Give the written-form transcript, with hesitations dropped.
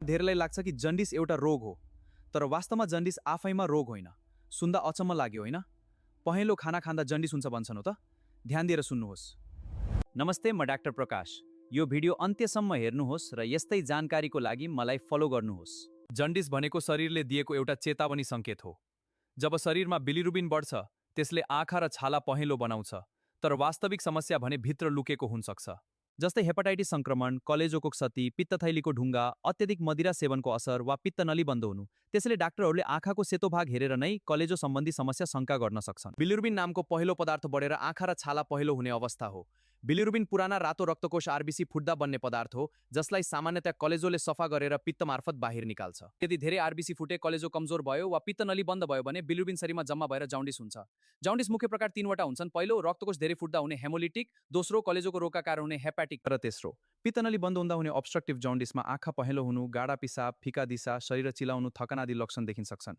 धेरैलाई लाग्छ कि जन्डिस एउटा रोग हो, तर वास्तवमा जन्डिस आफैमा रोग होइन। सुन्दा अचम्म लाग्यो होइन? पहेँलो खाना खाँदा जन्डिस हुन्छ भन्छन् हो त? ध्यान दिएर सुन्नुहोस्। नमस्ते, म डाक्टर प्रकाश। यो भिडियो अन्त्यसम्म हेर्नुहोस् र यस्तै जानकारीको लागि मलाई फलो गर्नुहोस्। जन्डिस भनेको शरीरले दिएको एउटा चेतावनी सङ्केत हो। जब शरीरमा बिलिरुबिन बढ्छ, त्यसले आँखा र छाला पहेँलो बनाउँछ, तर वास्तविक समस्या भने भित्र लुकेको हुन सक्छ। जस्तै हेपाटाइटिस सङ्क्रमण, कलेजोको क्षति, पित्तथैलीको ढुङ्गा, अत्यधिक मदिरा सेवनको असर वा पित्तनली बन्द हुनु। त्यसैले डाक्टरहरूले आँखाको सेतो भाग हेरेर नै कलेजो सम्बन्धी समस्या शङ्का गर्न सक्छन्। बिलिरुबिन नामको पहेँलो पदार्थ बढेर आँखा र छाला पहेँलो हुने अवस्था हो। बिलिरुबिन पुराना रातो रक्तकोष आरबिसी फुट्दा बन्ने पदार्थ हो, जसलाई सामान्यतया कलेजोले सफा गरेर पित्त मार्फत बाहिर निकाल्छ। यदि धेरै आरबिसी फुटे, कलेजो कमजोर भयो वा पित्तनली बन्द भयो भने बिलिरुबिन शरीरमा जम्मा भएर जन्डिस हुन्छ। जन्डिस मुख्य प्रकार 3वटा हुन्छन्। पहिलो, रक्तकोष धेरै फुट्दा हुने हेमोलिटिक। दोस्रो, कलेजोको रोगका कारण हुने हेपाटिक। र तेस्रो, पित्तनली बन्द हुँदा हुने अब्स्ट्रक्टिभ जन्डिसमा आँखा पहेँलो हुनु, गाढा पिसाब, फिका दिशा, शरीर चिलाउनु, थकान आदि लक्षण देखिन सक्छन्।